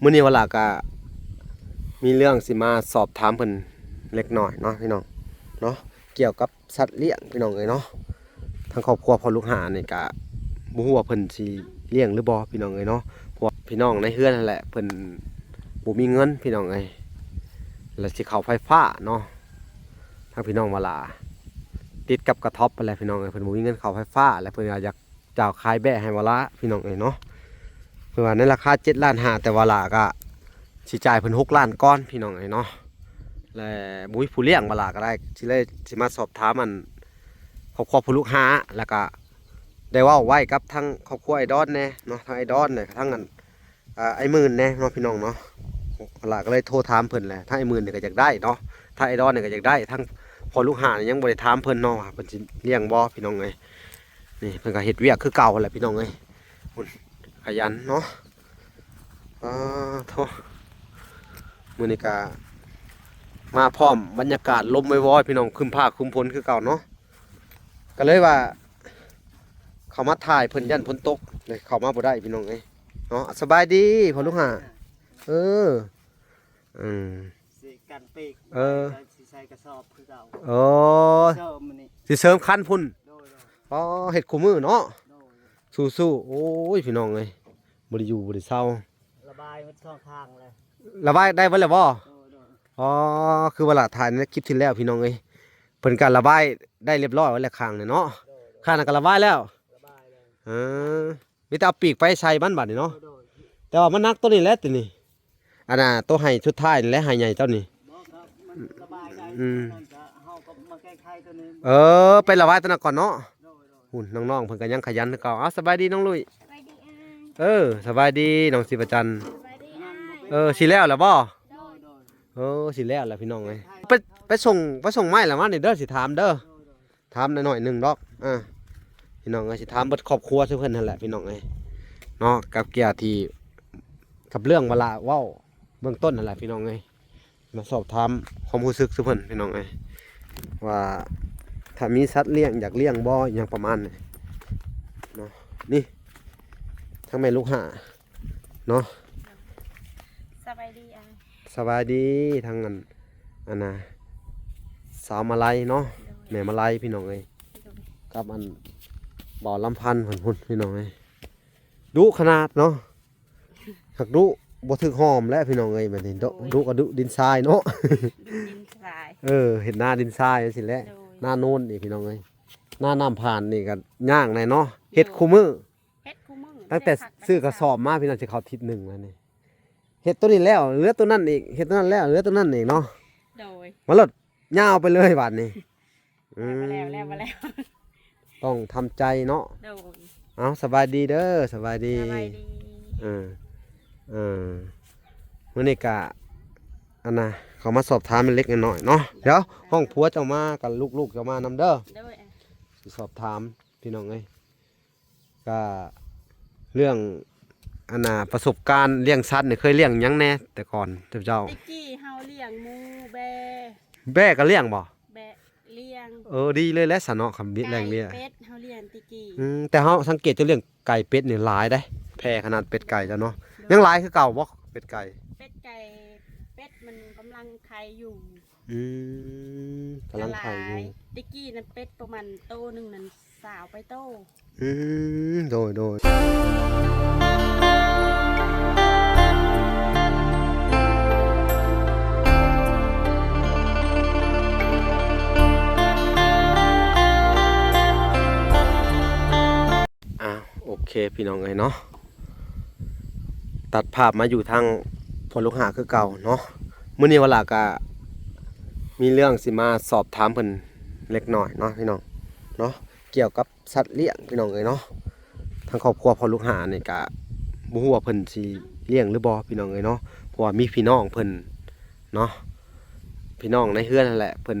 ມື້ນີ້ວາລາກະມີເລື່ອງຊິມາສອບຖາມເພິ່ນເລັກນ້ອຍເນາະພີ່ນ້ອງເນາະ ກ່ຽວກັບສັດລ້ຽງພີ່ນ້ອງເອີຍເນາະ. ທາງຄອບຄົວພໍ່ລູກຫ້ານີ້ກະບໍ່ຮູ້ວ່າເພິ່ນຊິລ້ຽງຫຼືບໍ່ພີ່ນ້ອງເອີຍເນາະ ເພາະວ່າພີ່ນ້ອງໃນເຮືອນຫັ້ນແຫຼະ ເພິ່ນບໍ່ມີເງິນພີ່ນ້ອງເອີຍ ແລ້ວຊິເຂົ້າໄຟຟ້າເນາະ. ທາງພີ່ນ້ອງວາລາ ຕິດກັບກະທັອບຫັ້ນແຫຼະພີ່ນ້ອງເອີຍ ເພິ່ນບໍ່ມີເງິນເຂົ້າໄຟຟ້າ ແລ້ວເພິ່ນກໍຢາກ ເຈົ້າຂາຍແບ້ໃຫ້ວາລາພີ່ນ້ອງເອີຍເນາະ. ເພິ່ນວ່າໃນລາຄາເຈັດລ້ານຫ້າ ແຕ່ວາລາກະຊິຈ່າຍເພິ່ນຫົກລ້ານກ່ອນພີ່ນ້ອງເອີຍເນາະ ແລະ ບໍ່ມີຜູ້ລ້ຽງ ວາລາກະໄດ້ ຊິເລີຍ ຊິມາສອບຖາມອັນ ຄອບຄົວພໍ່ລູກຫ້າ ແລ້ວກະໄດ້ເວົ້າໄວ້ກັບທາງຄອບຄົວໄອ້ດອນແດ່ເນາະ ທາງໄອ້ດອນ ແລ້ວກະທາງອັນ ອ່າ ອ້າຍໝື່ນແດ່ເນາະພີ່ນ້ອງເນາະ. ລະກະເລີຍໂທຖາມເພິ່ນແຫຼະ ທາງອ້າຍໝື່ນນີ້ກະຢາກໄດ້ເນາະ ທາງໄອ້ດອນນີ້ກະຢາກໄດ້ ທາງພໍ່ລູກຫ້ານີ້ຍັງບໍ່ໄດ້ຖາມເພິ່ນເນາະວ່າເພິ່ນຊິລ້ຽງບໍ່ພີ່ນ້ອງເອີຍ. ນີ້ເພິ່ນກະເຮັດວຽກຄືເກົ່າຫັ້ນແຫຼະພີ່ນ້ອງເອີຍ ພຸ້ນ ຂະຫຍັນເນາະ. ອາ ໂທ້ ມື້ນີ້ກະມາພ້ອມບັນຍາກາດລົມວອຍໆ ພີ່ນ້ອງ ຄຶ້ມຟ້າຄຶ້ມຝົນຄືເກົ່າເນາະ ກະເລີຍວ່າເຂົ້າມາຖ່າຍເພິ່ນຢ້ານຝົນຕົກ ເລີຍເຂົ້າມາບໍ່ໄດ້ພີ່ນ້ອງເອີຍ. ເນາະ ສະບາຍດີພໍ່ລູກຫ້າ. ເອີ ອືມ ຊິກັນປີກ ເອີ ຊິໃສ່ກະສອບຄືເກົ່າ. ໂອ້ ຊິເສີມມື້ນີ້ ຊິເສີມຄັນພຸ້ນ. ໂດຍໆ ອໍ ເຮັດຄູ່ມື້ເນາະ. ໂດຍໆ ສູ້ໆ. ໂອ້ຍ ພີ່ນ້ອງເອີຍ ບໍ່ໄດ້ຢູ່ບໍ່ໄດ້ເຊົາ ລະບາຍໝົດສອງຂ້າງເລີຍ. ລະບາຍໄດ້ເບິດແລ້ວບໍ່? ໂດຍໆ. ອໍ ຄືວ່າລະຖ່າຍໃນຄລິບທີ່ແລ້ວ ພີ່ນ້ອງເອີຍ ເພິ່ນກະລະບາຍໄດ້ລຽບຮ້ອຍແລ້ວ ຂ້າງນີ້ເນາະ. ໂດຍໆ. ຂ້າງນັ້ນກະລະບາຍແລ້ວ ລະບາຍແລ້ວ. ເອີ ມີແຕ່ເອົາປີກໄປໃສ່ມັນບາດນີ້ເນາະ. ໂດຍໆ. ແຕ່ວ່າມັນໜັກໂຕນີ້ແຫຼະຕິນີ້ ອັນນ່າ ໂຕໄຮ່ສຸດທ້າຍນີ້ແຫຼະ ໄຮ່ໃຫຍ່ເຈົ້ານີ້. ບໍ່ ມັນລະບາຍໄດ້. ອືມ ນັ້ນກະເຮົາກະມາແກ້ໄຂໂຕນີ້. ເອີ ໄປລະບາຍໂຕນັ້ນກ່ອນເນາະ. ໂດຍໆ. ພຸ້ນ ນ້ອງໆ ເພິ່ນກະຍັງຂະຫຍັນຄືເກົ່າ. ເອົາ ສະບາຍດີນ້ອງລຸ້ຍ. ສະບາຍດີ. ເອີ ສະບາຍດີນ້ອງສີປະຈັນ. ສະບາຍດີອ້າຍ. ເອີ ຊິແລ້ວແລ້ວບໍ່? ໂດຍໆ. ເອີ ຊິແລ້ວແລ້ວພີ່ນ້ອງເອີຍ. ໄປ ໄປສົ່ງ ໄປສົ່ງໄມ້ລະມານີ້ເດີ ຊິຖາມເດີ. ໂດຍໆ. ຖາມໜ້ອຍໜຶ່ງດອກ ອ່າ ພີ່ນ້ອງເອີຍ ຊິຖາມເບິດຄອບຄົວຊື່ເພິ່ນຫັ້ນແຫຼະພີ່ນ້ອງເອີຍເນາະ ກັບເກຍທີ່ ກັບເລື່ອງວາລະເວົ້າເບື້ອງຕົ້ນຫັ້ນແຫຼະພີ່ນ້ອງເອີຍ ມາສອບຖາມຄວາມຮູ້ສຶກຊື່ເພິ່ນພີ່ນ້ອງເອີຍ ວ່າຖ້າມີສັດລ້ຽງຢາກລ້ຽງບໍ່ ອີ່ຫຍັງປະມານນີ້ເນາະ. ນີ້ ທາງແມ່ລູກຫ້າເນາະ. ສະບາຍດີອ້າຍ. ສະບາຍດີ ທາງອັນ ອັນນ່າ ສາວມາໄລເນາະ. ໂດຍ. ແມ່ມາໄລພີ່ນ້ອງເອີຍ. ໂດຍ. ກັບອັນ ບ່າວລຳພັນເພິ່ນພຸ້ນພີ່ນ້ອງເອີຍ ດຸຂະໜາດເນາະ. ຫາກດຸບໍ່ຖືກຫອມແຫຼະພີ່ນ້ອງເອີຍ ບາດນີ້ ໂດຍ. ດຸກະດຸດິນຊາຍເນາະ. ດິນຊາຍ. ເອີ ເຮັດນາດິນຊາຍຈັ່ງຊີ້ແຫຼະ. ໂດຍ. ນາໂນນອີກພີ່ນ້ອງເອີຍ ນານ້ຳຜ່ານນີ້ກະຍາກແດ່ເນາະ. ໂດຍ. ເຮັດຄູ່ມື້ ເຮັດຄູ່ມື້ ຕັ້ງແຕ່ຊື້ກະສອບມາ ພີ່ນ້ອງ ຊິເຂົ້າທິດໜຶ່ງແລ້ວນີ້ ເຮັດໂຕນີ້ແລ້ວ ເຫຼືອໂຕນັ້ນອີກ ເຮັດໂຕນັ້ນແລ້ວ ເຫຼືອໂຕນັ້ນອີກເນາະ. ໂດຍ. ມາໂລດ ຍາວໄປເລີຍບາດນີ້. ອືມ ແລ້ວ ແລ້ວ ແລ້ວ ແລ້ວ ຕ້ອງທຳໃຈເນາະ. ໂດຍ. ເອົາ ສະບາຍດີເດີ ສະບາຍດີ ສະບາຍດີ. ເອີ ເອີ ມື້ນີ້ກະ ອັນນ່າ ເຂົ້າມາສອບຖາມເລັກໆນ້ອຍໆເນາະ. ດຽວ ຫ້ອງຜົວເຈົ້າມາ ກັບລູກໆເຈົ້າມານຳເດີ. ໂດຍ. ຊິສອບຖາມ ພີ່ນ້ອງເອີຍ ກະເລື່ອງ ອັນນ່າ ປະສົບການລ້ຽງສັດນີ້ ເຄີຍລ້ຽງຫຍັງແດ່ແຕ່ກ່ອນເຈົ້າ? ແຕ່ກີ້ເຮົາລ້ຽງໝູ ແບ້. ແບ້ກະລ້ຽງບໍ່? ແບ້ລ້ຽງ. ເອີ ດີເລີຍແຫຼະຊະເນາະ ຄັນລ້ຽງເບ້ຍ. ໄກ່ ເປັດ ເຮົາລ້ຽງແຕ່ກີ້. ອືມ ແຕ່ເຮົາສັງເກດເຈົ້າລ້ຽງໄກ່ເປັດນີ້ຫຼາຍເດ້ ແຜ່ຂະໜາດເປັດໄກ່ເຈົ້າເນາະ. ໂດຍ. ຍັງຫຼາຍຄືເກົ່າບໍ່ ເປັດໄກ່? ເປັດໄກ່ ເປັດມັນກຳລັງໄຂ່ຢູ່. ອືມ ກຳລັງໄຂ່ຢູ່. ແຕ່ກີ້ນັ້ນເປັດປະມານໂຕໜຶ່ງນັ້ນຊາວປາຍໂຕ. ອືມ ໂດຍ ໂດຍ. ອ່າ ໂອເຄ ພີ່ນ້ອງເອີຍເນາະ ຕັດພາບມາຢູ່ທາງພໍ່ລູກຫ້າຄືເກົ່າເນາະ. ມື້ນີ້ວາລາກະມີເລື່ອງຊິມາສອບຖາມເພິ່ນເລັກນ້ອຍເນາະ ພີ່ນ້ອງເນາະ ກ່ຽວກັບສັດລ້ຽງ ພີ່ນ້ອງເອີຍເນາະ. ທາງຄອບຄົວພໍ່ລູກຫ້ານີ້ກະບໍ່ຮູ້ວ່າເພິ່ນຊິລ້ຽງຫຼືບໍ່ ພີ່ນ້ອງເອີຍເນາະ ເພາະວ່າມີພີ່ນ້ອງເພິ່ນ ເນາະ ພີ່ນ້ອງໃນເຮືອນຫັ້ນແຫຼະ ເພິ່ນ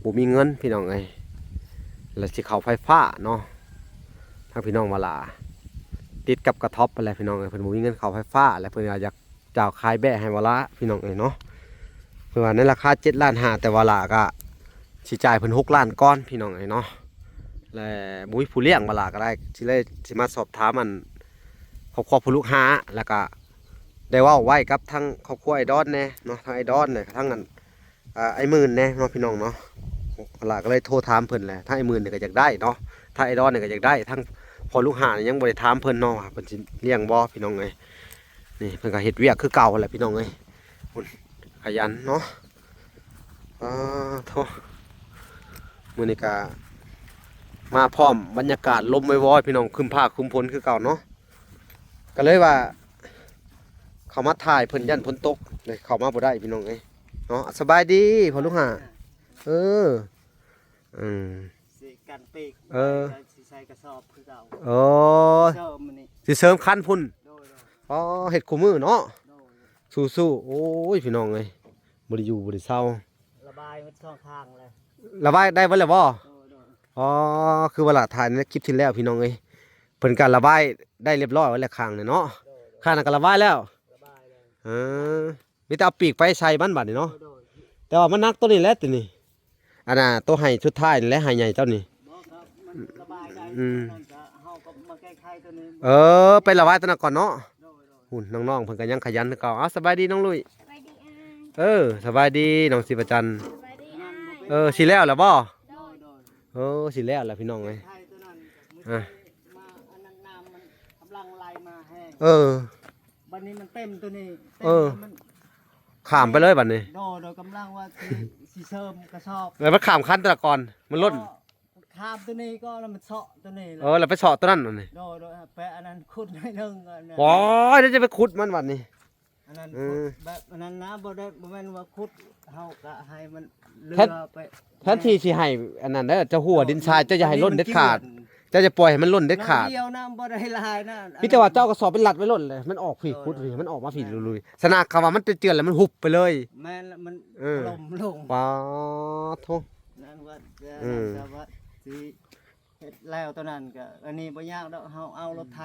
ບໍ່ມີເງິນ ພີ່ນ້ອງເອີຍ ແລ້ວຊິເຂົ້າໄຟຟ້າເນາະ. ທາງພີ່ນ້ອງວາລາ ຕິດກັບກະທັອບຫັ້ນແຫຼະ ພີ່ນ້ອງເອີຍ ເພິ່ນບໍ່ມີເງິນເຂົ້າໄຟຟ້າ ແລ້ວເພິ່ນກໍຢາກເຈົ້າຂາຍແບ້ໃຫ້ວາລາ ພີ່ນ້ອງເອີຍເນາະ. ເພິ່ນວ່າໃນລາຄາເຈັດລ້ານຫ້າ ແຕ່ວາລາກະຊິຈ່າຍເພິ່ນຫົກລ້ານກ່ອນ ພີ່ນ້ອງເອີຍເນາະ ແລະ ບໍ່ມີຜູ້ລ້ຽງ ວາລາກະໄດ້ ຊິເລີຍ ຊິມາສອບຖາມອັນ ຄອບຄົວພໍ່ລູກຫ້າ ແລ້ວກະ ໄດ້ເວົ້າໄວ້ກັບທາງຄອບຄົວອ້າຍດອນແດ່ເນາະ ທາງອ້າຍດອນແດ່ ທາງອັນ ອ່າ ອ້າຍໝື່ນແດ່ເນາະ ພີ່ນ້ອງເນາະ. ຫຼ້າກໍເລີຍໂທຖາມເພິ່ນແຫຼະ ທາງອ້າຍໝື່ນນີ້ກໍຢາກໄດ້ເນາະ ທາງອ້າຍດອນນີ້ກໍຢາກໄດ້ ທາງພໍ່ລູກຫ້ານີ້ຍັງບໍ່ໄດ້ຖາມເພິ່ນເນາະ ວ່າເພິ່ນຊິລ້ຽງບໍ່ ພີ່ນ້ອງເອີຍ. ນີ້ເພິ່ນກໍເຮັດວຽກຄືເກົ່າຫັ້ນແຫຼະ ພີ່ນ້ອງເອີຍ ພຸ້ນ ຂະຫຍັນເນາະ. ປາໂທ້ ມື້ນີ້ກະມາພ້ອມບັນຍາກາດລົມວອຍໆ ພີ່ນ້ອງ ຄຶ້ມຟ້າຄຶ້ມຝົນຄືເກົ່າເນາະ ກະເລີຍວ່າເຂົ້າມາຖ່າຍເພິ່ນຢ້ານຝົນຕົກ ເລີຍເຂົ້າມາບໍ່ໄດ້ ພີ່ນ້ອງເອີຍເນາະ. ສະບາຍດີພໍ່ລູກຫ້າ ເອີ ອືມ ຊິກັນປີກ ເອີ ຊິໃສ່ກະສອບຄືເກົ່າ ໂອ້ ເສີມມື້ນີ້ ຊິເສີມຄັນພຸ້ນ ໂດຍໆ ອໍ ເຮັດຄູ່ມື້ເນາະ ໂດຍ ສູ້ໆ. ໂອ້ຍ ພີ່ນ້ອງເອີຍ ບໍ່ໄດ້ຢູ່ບໍ່ໄດ້ເຊົາ ລະບາຍໝົດສອງຂ້າງເລີຍ ລະບາຍໄດ້ເບິດແລ້ວບໍ່? ໂດຍໆ ອໍ ຄືວ່າລະ ຖ່າຍໃນຄລິບທີ່ແລ້ວ ພີ່ນ້ອງເອີຍ ເພິ່ນກໍລະບາຍໄດ້ລຽບຮ້ອຍແລ້ວ ຂ້າງນີ້ເນາະ ໂດຍໆ ຂ້າງນັ້ນກໍລະບາຍແລ້ວ ລະບາຍແລ້ວ ເອີ ມີແຕ່ເອົາປີກໄປໃສ່ມັນບາດນີ້ເນາະ ໂດຍໆ ແຕ່ວ່າມັນໜັກໂຕນີ້ແຫຼະ ໂຕນີ້ ອັນນ່າ ໂຕໄຮ່ສຸດທ້າຍນີ້ແຫຼະ ໄຮ່ໃຫຍ່ເຈົ້ານີ້ ບໍ່ຄັບ ມັນລະບາຍໄດ້ ອືມ ອັນນັ້ນກະ ເຮົາກໍມາແກ້ໄຂໂຕນີ້ ເອີ ໄປລະບາຍໂຕນັ້ນກ່ອນເນາະ ໂດຍໆ ພຸ້ນ ນ້ອງໆ ເພິ່ນກໍຍັງຂະຫຍັນຄືເກົ່າ. ເອົາ ສະບາຍດີນ້ອງລຸ້ຍ ສະບາຍດີ ເອີ ສະບາຍດີນ້ອງສີປະຈັນ ສະບາຍດີອ້າຍ ເອີ ຊິແລ້ວແລ້ວບໍ່? ໂດຍໆ ເອີ ຊິແລ້ວແລ້ວ ພີ່ນ້ອງເອີຍ ໄທໂຕນັ້ນ ອາ ມາອັນນັ້ນ ນ້ຳມັນກຳລັງໄຫຼມາແຮງ ເອີ ບັດນີ້ມັນເຕັມໂຕນີ້ ເອີ ເຕັມມັນ ຂ້າມໄປເລີຍບັດນີ້ ໂດຍໆ ກຳລັງວ່າຊິ ຊິເສີມກະສອບ ແລ້ວມັນຂ້າມຄັນແຕ່ລະກ່ອນ ມັນລົ້ນ ຂ້າມໂຕນີ້ກໍແລ້ວມັນເຊາະໂຕນີ້ ເອີ ແລ້ວໄປເຊາະໂຕນັ້ນບັດນີ້ ໂດຍໆ ໄປອັນນັ້ນຂຸດໜ້ອຍໜຶ່ງ ໂອ້ຍ ດຽວຈະໄປຂຸດມັນບັດນີ້ ອັນນັ້ນ ເອີ ຂຸດແບບອັນນັ້ນນະ ບໍ່ໄດ້ ບໍ່ແມ່ນວ່າຂຸດ ເຮົາກະໃຫ້ມັນເຫຼືອໄປ ແທນທີ່ຊິໃຫ້ອັນນັ້ນເດີ ເຈົ້າຮູ້ວ່າດິນຊາຍ ເຈົ້າຢ່າໃຫ້ລົ້ນເດັດຂາດ ເຈົ້າຢ່າປ່ອຍໃຫ້ມັນລົ້ນເດັດຂາດ ນ້ອຍດຽວນະ ບໍ່ໄດ້ຫຼາຍນະ ມີແຕ່ວ່າເຈົ້າເອົາກະສອບໄປລັດໄວ້ໂລດເລີຍ ມັນອອກພີ້ ເອີ ຂຸດພີ້ ມັນອອກມາພີ້ລຸຍໆ ສະນະ ຄຳວ່າມັນເຈື່ອນໆ ແລ້ວມັນຫຸບໄປເລີຍ ແມ່ນລະ ມັນ ເອີ ຖະຫຼົ່ມລົງ ປາໂທ້ ນັ້ນວ່າ ເອີ ນັ້ນກະວ່າຊິ ເຮັດແລ້ວຕອນນັ້ນກະ ອັນນີ້ບໍ່ຍາກດອກ ເຮົາເອົາລົດໄຖ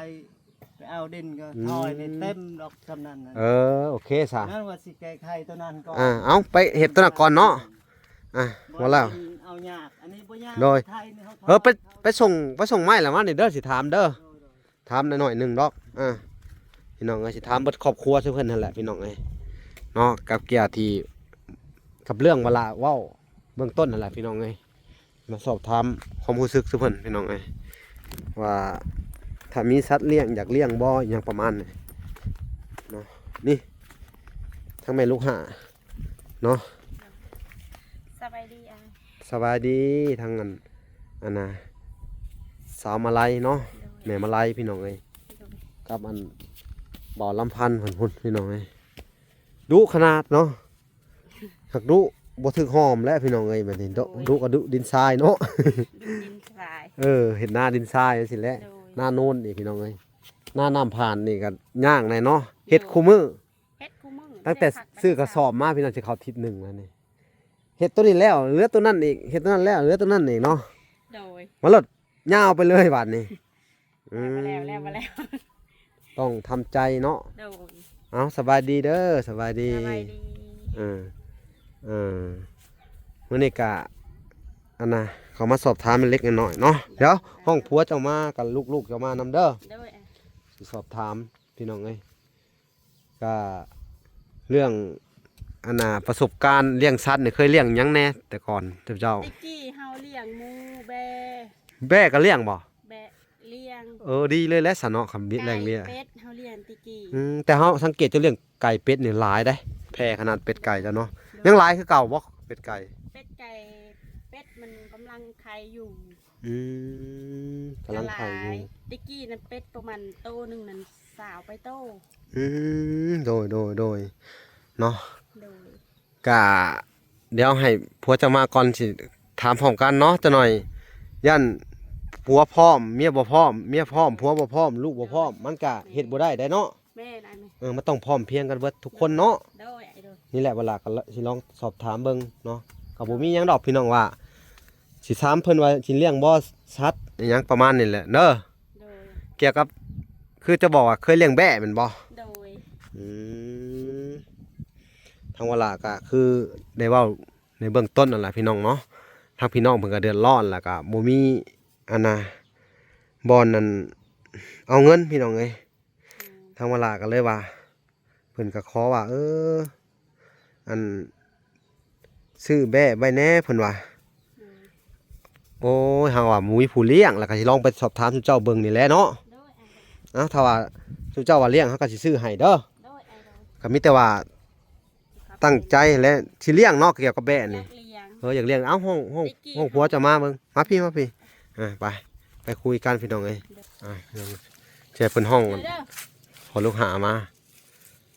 ໄປເອົາດິນກໍ ອືມ ຖອຍນີ້ເຕັມດອກ ສ່ຳນັ້ນນະ ເອີ ໂອເຄຊະ ນັ້ນວ່າຊິແກ້ໄຂໂຕນັ້ນກ່ອນ ອ່າ ເອົາໄປເຮັດໂຕນັ້ນກ່ອນເນາະ ອ່າ ບໍ່ແລ້ວ ເອົາຍາກ ອັນນີ້ບໍ່ຍາກ ໂດຍ ໄຖນີ້ເຮົາ ເອີ ໄປ ໄປສົ່ງ ໄປສົ່ງໄມ້ລະມານີ້ເດີ ຊິຖາມເດີ ໂດຍໆ ຖາມໜ້ອຍໜຶ່ງດອກ ອ່າ ພີ່ນ້ອງເອີຍ ຊິຖາມເບິດຄອບຄົວຊະເພິ່ນຫັ້ນແຫຼະ ພີ່ນ້ອງເອີຍ ເນາະ ກັບເກຍທີ່ ກັບເລື່ອງເວລາເວົ້າເບື້ອງຕົ້ນຫັ້ນແຫຼະ ພີ່ນ້ອງເອີຍ ມາສອບຖາມຄວາມຮູ້ສຶກຊະເພິ່ນ ພີ່ນ້ອງເອີຍ ວ່າຖ້າມີສັດລ້ຽງ ຢາກລ້ຽງບໍ່ ອີ່ຫຍັງປະມານນີ້ເນາະ ນີ້ ທາງແມ່ລູກຫ້າເນາະ ສະບາຍດີ ອ່າ ສະບາຍດີ ທາງອັນ ອັນນ່າ ສາວມາໄລເນາະ ໂດຍ ແມ່ມາໄລ ພີ່ນ້ອງເອີຍ ໂດຍ ກັບອັນ ບ່າວລຳພັນເພິ່ນພຸ້ນ ພີ່ນ້ອງເອີຍ ດຸຂະໜາດເນາະ ຫາກດຸບໍ່ຖືກຫອມແຫຼະ ພີ່ນ້ອງເອີຍ ບັດນີ້ ດຸ ດຸກໍດຸດິນຊາຍເນາະ ດຸດິນຊາຍ ເອີ ເຮັດນາດິນຊາຍຈັ່ງຊີ້ແຫຼະ ໂດຍ ນາໂນນນີ້ ພີ່ນ້ອງເອີຍ ນານ້ຳຜ່ານນີ້ກໍຍາກແດ່ເນາະ ເຮັດ ໂດຍ ຄູ່ມື້ ເຮັດຄູ່ມື້ ຕັ້ງແຕ່ ແຕ່ຜັກ ຊື້ກະສອບມາ ພີ່ນ້ອງ ຊິເຂົ້າທິດໜຶ່ງແລ້ວນີ້ ເຮັດໂຕນີ້ແລ້ວ ເຫຼືອໂຕນັ້ນອີກ ເຮັດໂຕນັ້ນແລ້ວ ເຫຼືອໂຕນັ້ນອີກເນາະ ໂດຍ ມາໂລດ ຍາວໄປເລີຍບາດນີ້ ອືມ ແລ້ວ ແລ້ວ ແລ້ວ ແລ້ວ ຕ້ອງທຳໃຈເນາະ ໂດຍ ເອົາ ສະບາຍດີເດີ ສະບາຍດີ ສະບາຍດີ ເອີ ເອີ ມື້ນີ້ກະ ອັນນ່າ ເຂົ້າມາສອບຖາມເລັກໆນ້ອຍໆເນາະ ດຽວ ໂດຍ ຫ້ອງຜົວເຈົ້າມາ ກັບລູກໆເຈົ້າມານຳເດີ ໂດຍ ຊິສອບຖາມ ພີ່ນ້ອງເອີຍ ກະເລື່ອງ ອັນນ່າ ປະສົບການລ້ຽງສັດນີ້ ເຄີຍລ້ຽງຫຍັງແດ່ແຕ່ກ່ອນ ເຈົ້າ? ແຕ່ກີ້ເຮົາລ້ຽງໝູ ແບ້ ແບ້ກໍລ້ຽງບໍ່? ແບ້ລ້ຽງ ເອີ ດີເລີຍແຫຼະຊະເນາະ ຄຳແລ້ງເລ້ຍ ໄກ່ ເປັດ ເຮົາລ້ຽງແຕ່ກີ້ ອືມ ແຕ່ເຮົາສັງເກດເຈົ້າລ້ຽງໄກ່ເປັດນີ້ຫຼາຍເດ້ ແຜ່ຂະໜາດເປັດໄກ່ເຈົ້າເນາະ ໂດຍ ຍັງຫຼາຍຄືເກົ່າບໍ່ ເປັດໄກ່? ເປັດໄກ່ ເປັດມັນກຳລັງໄຂ່ຢູ່ ອືມ ກຳລັງໄຂ່ຢູ່ ແຕ່ກີ້ນັ້ນເປັດປະມານໂຕໜຶ່ງນັ້ນຊາວປາຍໂຕ ອືມ ໂດຍ ໂດຍ ໂດຍ ເນາະ ໂດຍ ກະດຽວໃຫ້ຜົວເຈົ້າມາກ່ອນ ຊິຖາມພ້ອມກັນເນາະ ຈັກໜ້ອຍ ຢ້ານຜົວພ້ອມ ເມຍບໍ່ພ້ອມ ເມຍພ້ອມ ຜົວບໍ່ພ້ອມ ລູກບໍ່ພ້ອມ ມັນກະເຮັດບໍ່ໄດ້ໃດເນາະ ແມ່ນ ເອີ ມັນຕ້ອງພ້ອມພຽງກັນເບິດທຸກຄົນເນາະ ໂດຍ ໂດຍ ນີ້ແຫຼະ ເວລາກໍຊິລອງສອບຖາມເບິ່ງເນາະ ກໍບໍ່ມີຫຍັງດອກ ພີ່ນ້ອງ ວ່າຊິຖາມເພິ່ນວ່າຊິລ້ຽງບໍ່ ສັດອີ່ຫຍັງປະມານນີ້ແຫຼະເດີ ໂດຍ ກ່ຽວກັບ ຄືຈະບອກວ່າເຄີຍລ້ຽງແບ້ແມ່ນບໍ່? ໂດຍ ອືມ ທາງວາລາກໍຄືໄດ້ເວົ້າໃນເບື້ອງຕົ້ນນັ້ນແຫຼະ ພີ່ນ້ອງເນາະ ທາງພີ່ນ້ອງເພິ່ນກໍເດືອດຮ້ອນ ແລ້ວກໍບໍ່ມີ ອັນນ່າ ບ່ອນນັ້ນ ເອົາເງິນ ພີ່ນ້ອງເອີຍ ອືມ ທາງວາລາກໍເລີຍວ່າ พิ่ນກໍຂໍວ່າ ເອີ ອັນ ຊື້ແບ້ໄວ້ແດ່ ເພິ່ນວ່າ. ໂດຍ ໂອ້ຍ ຫາກວ່າບໍ່ມີຜູ້ລ້ຽງ ແລ້ວກໍຊິລອງໄປສອບຖາມຊຸມເຈົ້າເບິ່ງນີ້ແຫຼະເນາະ. ໂດຍ ເອົາ ຖ້າວ່າຊຸມເຈົ້າວ່າລ້ຽງ ເຮົາກໍຊິຊື້ໃຫ້ເດີ. ໂດຍ ເອົາ ກໍມີແຕ່ວ່າຕັ້ງໃຈແຫຼະ ຊິລ້ຽງເນາະ ກ່ຽວກັບແບ້ນີ້. ຢາກລ້ຽງ ເອີ ຢາກລ້ຽງ. ເອົາ ຮ້ອງ ຮ້ອງ ໄດ້ກີ້ ຮ້ອງຜົວເຈົ້າມາເບິ່ງ ມາພີ້ ມາພີ້. ອ່າ ໄປ ໄປຄຸຍກັນ ພີ່ນ້ອງເອີຍ. ອ່າ ເຈົ້າເພິ່ນຮ້ອງ ເດີ ພໍລູກຫາມາ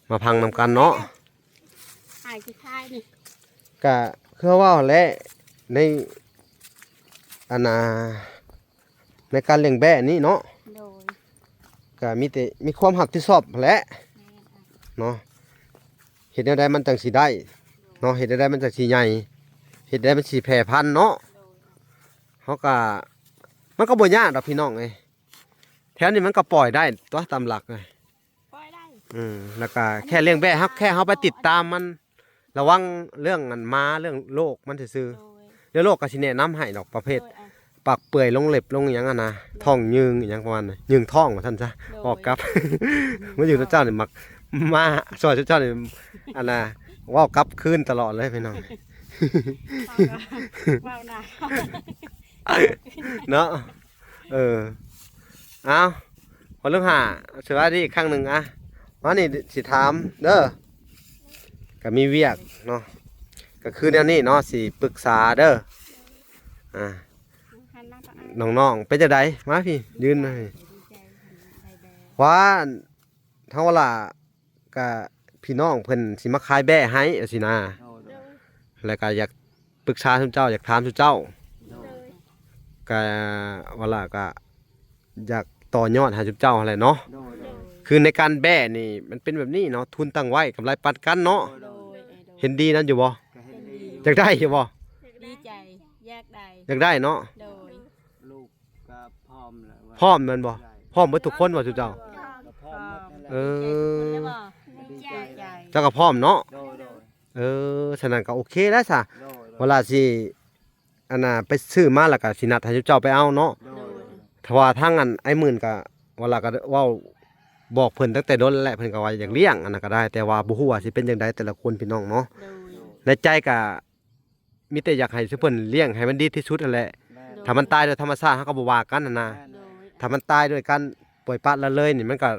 ມາຟັງນຳກັນເນາະ. ອ້າຍຊິຂາຍນີ້ ກະຄືເວົ້າແຫຼະ ໃນ ອັນນ່າ ໃນການລ້ຽງແບ້ນີ້ເນາະ. ໂດຍ ກະມີແຕ່ມີຄວາມຮັບຜິດຊອບແຫຼະ ແມ່ນ ເນາະ. ເຮັດແນວໃດມັນຈັ່ງຊິໄດ້ເນາະ ເຮັດແນວໃດມັນຈັ່ງຊິໃຫຍ່ ເຮັດແນວໃດມັນຊິແຜ່ພັນເນາະ. ໂດຍ ເຮົາກະ ມັນກໍບໍ່ຍາກດອກ ພີ່ນ້ອງເອີຍ ແຖວນີ້ມັນກໍປ່ອຍໄດ້ຕົວະ ຕາມຫຼັກເອີຍ. ປ່ອຍໄດ້ ອືມ ແລ້ວກໍແຄ່ລ້ຽງແບ້ ເຮົາແຄ່ເຮົາໄປຕິດຕາມມັນ ລະວັງເລື່ອງອັນໝາ ເລື່ອງໂລກມັນຊື່ໆ. ໂດຍ ແລ້ວໂລກກໍຊິແນະນຳໃຫ້ດອກ ປະເພດ ໂດຍ ອ່ະ ປາກເປື່ອຍ ລົງເລັບ ລົງຫຍັງຫັ້ນນະ ໂດຍ ທ້ອງຍືງອີ່ຫຍັງປະມານນັ້ນ ຍືງທ້ອງວ່າຊັ້ນຊະ. ໂດຍ ເວົ້າກັບ ມາຢູ່ນຳເຈົ້ານີ້ມັກມາຊ່ອຍເຈົ້ານີ້ ອັນນ່າ ເວົ້າກັບຄືນຕະຫຼອດເລີຍ ພີ່ນ້ອງ. ເວົ້ານາ ເນາະ. ເອີ ເອົາ ພໍ່ລູກຫ້າ ສະບາຍດີອີກຄັ້ງໜຶ່ງ. ອ່ະ ມານີ້ຊິຖາມເດີ ກໍມີວຽກເນາະ ກໍຄືແນວນີ້ເນາະ ຊິປຶກສາເດີ. ອ່າ ນ້ອງໆ ເປັນຈັ່ງໃດ? ມາພີ້ ຢືນມາພີ້. ວ່າ ທາງວະລາກະພີ່ນ້ອງເພິ່ນຊິມາຂາຍແບ້ໃຫ້ຈັ່ງຊີ້ນະ ໂດຍ ແລ້ວກະຢາກປຶກສາຊຸມເຈົ້າ ຢາກຖາມຊຸມເຈົ້າ ໂດຍ ກະວະລາກະຢາກຕໍ່ຍອດໃຫ້ຊຸມເຈົ້າຫັ້ນແຫຼະເນາະ ໂດຍ ໂດຍ ຄືໃນການແບ້ນີ້ມັນເປັນແບບນີ້ເນາະ ທຶນຕັ້ງໄວ້ ກຳໄລປັນກັນເນາະ ໂດຍ ໂດຍ ເຫັນດີນຳຢູ່ບໍ່? ກໍເຫັນດີ ຢາກໄດ້ຢູ່ບໍ່? ດີໃຈ ຢາກໄດ້ ຢາກໄດ້ເນາະ ໂດຍ ລູກ ກໍພ້ອມແລ້ວວ່າ ພ້ອມແມ່ນບໍ່? ໄດ້ ພ້ອມເບິດທຸກຄົນບໍ່ຊຸມເຈົ້າ? ກໍພ້ອມໝົດນັ້ນແຫຼະ ເອີ ດີໃຈ ເຈົ້າກໍພ້ອມເນາະ ໂດຍ ໂດຍ ເອີ ສະນັ້ນກໍໂອເຄແລ້ວຊະ ໂດຍ ໂດຍ ເວລາຊິ ອັນນ່າ ໄປຊື້ມາແລ້ວກໍຊິນັດໃຫ້ເຈົ້າໄປເອົາເນາະ ໂດຍ ໂດຍ ຖ້າວ່າທາງອັນອ້າຍໝື່ນກໍ ເວລາກໍເວົ້າບອກເພິ່ນຕັ້ງແຕ່ດົນແລ້ວ ເພິ່ນກໍວ່າຢາກລ້ຽງ ອັນນັ້ນກໍໄດ້ ແຕ່ວ່າບໍ່ຮູ້ວ່າຊິເປັນຈັ່ງໃດແຕ່ລະຄົນ ພີ່ນ້ອງເນາະ ໂດຍ ໃນໃຈກໍ ມີແຕ່ຢາກໃຫ້ຊຸມເພິ່ນລ້ຽງໃຫ້ມັນດີທີ່ສຸດຫັ້ນແຫຼະ ແມ່ນ ຖ້າມັນຕາຍໂດຍທຳມະຊາດ ເຮົາກໍບໍ່ວ່າກັນຫັ້ນນະ ແມ່ນ ໂດຍ ຖ້າມັນຕາຍໂດຍການປ່ອຍປະລະເລີຍນີ້ ມັນກໍ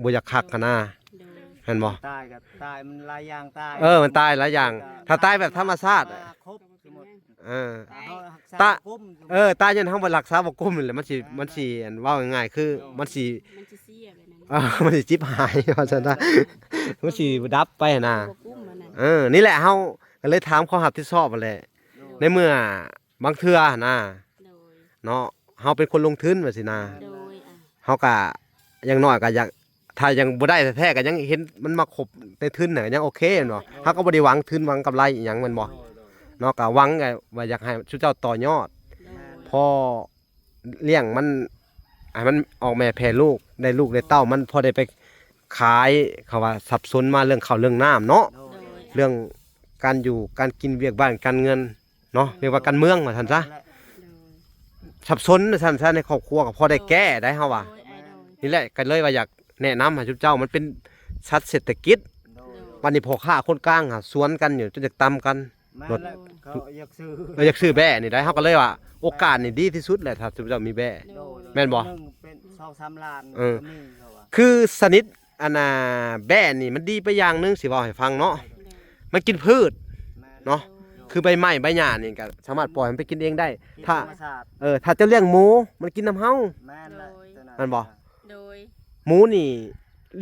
ບໍ່ຢາກຄັກຫັ້ນນະ ໂດຍ ແມ່ນບໍ່? ຕາຍກໍຕາຍ ມັນຫຼາຍຢ່າງຕາຍ ເອີ ມັນຕາຍຫຼາຍຢ່າງ ເອີ ຖ້າຕາຍແບບທຳມະຊາດ ມາຄົບສົມມຸດ ເອີ ຕາຍ ເຮົາຮັກສາ ຕາ ບໍ່ກຸ້ມ ເອີ ຕາຍຍ້ອນເຮົາບໍ່ຮັກສາບໍ່ກຸ້ມນີ້ແຫຼະ ມັນຊິ ແມ່ນ ມັນຊິ ອັນ ເວົ້າງ່າຍໆ ຄື ໂດຍ ມັນຊິ ມັນຊິເສຍໄປນັ້ນ ເອີ ມັນຊິຈິບຫາຍວ່າຊັ້ນຊະ ມັນຊິດັບໄປຫັ້ນນະ ບໍ່ກຸ້ມອັນນັ້ນ ເອີ ນີ້ແຫຼະ ເຮົາ ກໍເລີຍຖາມຄວາມຮັບຜິດຊອບຫັ້ນແຫຼະ ໂດຍ ໃນເມື່ອບາງເທື່ອຫັ້ນນະ ໂດຍ ເນາະ ເຮົາເປັນຄົນລົງທຶນວ່າຊີ້ນະ ໂດຍ ອ່ະ ເຮົາກະຢ່າງໜ້ອຍກະຢາກ ຖ້າຍັງບໍ່ໄດ້ແທ້ໆ ກະຍັງເຫັນມັນມາຄົບໃນທຶນນະ ກະຍັງໂອເຄແມ່ນບໍ່? ໂດຍ ເຮົາກໍບໍ່ໄດ້ຫວັງທຶນຫວັງກຳໄລອີ່ຫຍັງແມ່ນບໍ່? ໂດຍ ໂດຍ ເນາະ ກະຫວັງກະວ່າຢາກໃຫ້ຊຸມເຈົ້າຕໍ່ຍອດ ໂດຍ ພໍ ລ້ຽງມັນໃຫ້ມັນອອກແມ່ແຜ່ລູກ ໄດ້ລູກໄດ້ເຕົ້າ ມັນພໍໄດ້ໄປຂາຍ ເຂົາວ່າສັບສົນມາເລື່ອງເຂົ້າເລື່ອງນ້ຳເນາະ ໂດຍ ເລື່ອງການຢູ່ການກິນ ວຽກບ້ານການເງິນເນາະ ວຽກວ່າການເມືອງວ່າຊັ້ນຊະ ໂດຍ ສັບສົນວ່າຊັ້ນຊະ ໃນຄອບຄົວກໍພໍໄດ້ແກ້ໄດ້ ເຮົາວ່າ ໂດຍ ນີ້ແຫຼະ ກໍເລີຍວ່າຢາກແນະນຳໃຫ້ຊຸມເຈົ້າ ມັນເປັນສັດເສດຖະກິດ ໂດຍ ບັດນີ້ພໍ່ຄ້າຄົນກາງຫາສວນກັນຢູ່ ຈົນຢາກຕຳກັນ ແມ່ນແຫຼະ ເຂົາຢາກຊື້ ເອີ ຢາກຊື້ແບ້ນີ້ໄດ໋ ເຮົາກໍເລີຍວ່າໂອກາດນີ້ດີທີ່ສຸດແຫຼະ ຖ້າສົມມຸດເຈົ້າມີແບ້ ໂດຍ ແມ່ນບໍ່? ໜຶ່ງເປັນສອງສາມລ້ານ ເອີ ກໍມີ ເຂົາວ່າ ຄືຊະນິດ ອັນນ່າ ແບ້ນີ້ມັນດີໄປຢ່າງໜຶ່ງ ຊິເວົ້າໃຫ້ຟັງເນາະ ໂດຍ ມັນກິນພືດ ແມ່ນ ເນາະ ໂດຍ ຄືໃບໄມ້ໃບຫຍ້ານີ້ກໍສາມາດປ່ອຍໃຫ້ມັນໄປກິນເອງໄດ້ ກິນ ຖ້າ ທຳມະຊາດ ເອີ ຖ້າເຈົ້າລ້ຽງໝູ ມັນກິນນຳເຮົາ ແມ່ນແຫຼະ ໂດຍ ໂຕນັ້ນ ແມ່ນບໍ່? ໂດຍ ໝູນີ້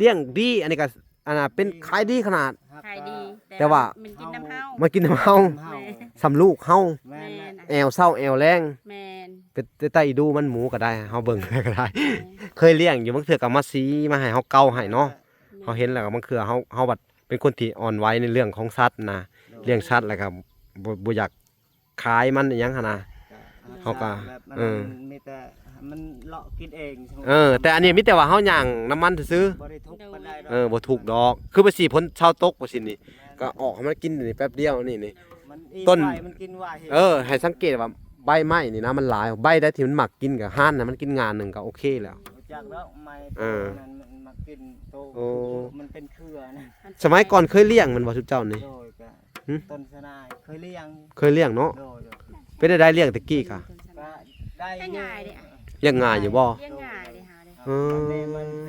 ລ້ຽງດີ ອັນນີ້ກໍ ອັນນ່າ ເປັນ ຂາຍດີຂະໜາດ ຂາຍດີ ແຕ່ ແຕ່ວ່າ ມັນກິນນຳເຮົາ ມັນກິນນຳເຮົາ ແມ່ນ ສ່ຳລູກເຮົາ ແມ່ນແຫຼະ ແມ່ນ ແອວເຊົ້າແອວແລງ ແມ່ນ ເປັນແຕ່ຕາອີດູມັນ ໝູກໍໄດ້ ເຮົາເບິ່ງກໍໄດ້ ແມ່ນ ເຄີຍລ້ຽງຢູ່ ບາງເທື່ອກໍມາສີມາໃຫ້ເຮົາເກົາໃຫ້ເນາະ ແມ່ນ ເຮົາເຫັນແລ້ວກໍບາງເທື່ອເຮົາ ເຮົາບັດເປັນຄົນທີ່ອ່ອນໄຫວໃນເລື່ອງຂອງສັດນະ ໂດຍ ລ້ຽງສັດແລ້ວກໍບໍ່ ບໍ່ຢາກ ຂາຍມັນອີ່ຫຍັງຫັ້ນນະ ເຮົາກໍ ເອີ ມີແຕ່ມັນເລາະກິນເອງ ເອີ ແຕ່ອັນນີ້ມີແຕ່ວ່າເຮົາຍ່າງນຳມັນຊື່ໆ ບໍ່ໄດ້ທຸກປານໃດດອກ ເອີ ບໍ່ທຸກດອກ ຄືວ່າສີຝົນເຊົາຕົກວ່າຊີ້ນີ້ ກໍອອກໃຫ້ມັນກິນນີ້ແປັບດຽວນີ້ ນີ້ ມັນອີ່ມ ຕົ້ນ ໄວ ມັນກິນໄວ ເອີ ໃຫ້ສັງເກດວ່າໃບໄມ້ນີ້ນະ ມັນຫຼາຍ ໃບໃດທີ່ມັນມັກກິນກໍຫັນໃຫ້ມັນກິນງານໜຶ່ງກໍໂອເຄແລ້ວ ຮູ້ຈັກແລ້ວ ໄມ້ ເອີ ໂຕນັ້ນ ກິນໂຕ ໂອ້ ມັນເປັນເຄືອນະ. ສະໄໝກ່ອນເຄີຍລ້ຽງແມ່ນບໍ່ ຊຸມເຈົ້ານີ້? ໂດຍ ກະ ຫຶ? ຕົ້ນສະນາຍເຄີຍລ້ຽງ ເຄີຍລ້ຽງເນາະ. ໂດຍ ໂດຍ ເປັນແນວໃດລ້ຽງແຕ່ກີ້ກະ? ກະໄດ້ຢູ່ ລ້ຽງງ່າຍເດ້ ລ້ຽງງ່າຍຢູ່ບໍ່? ລ້ຽງງ່າຍເດ້ເຮົາເດ້.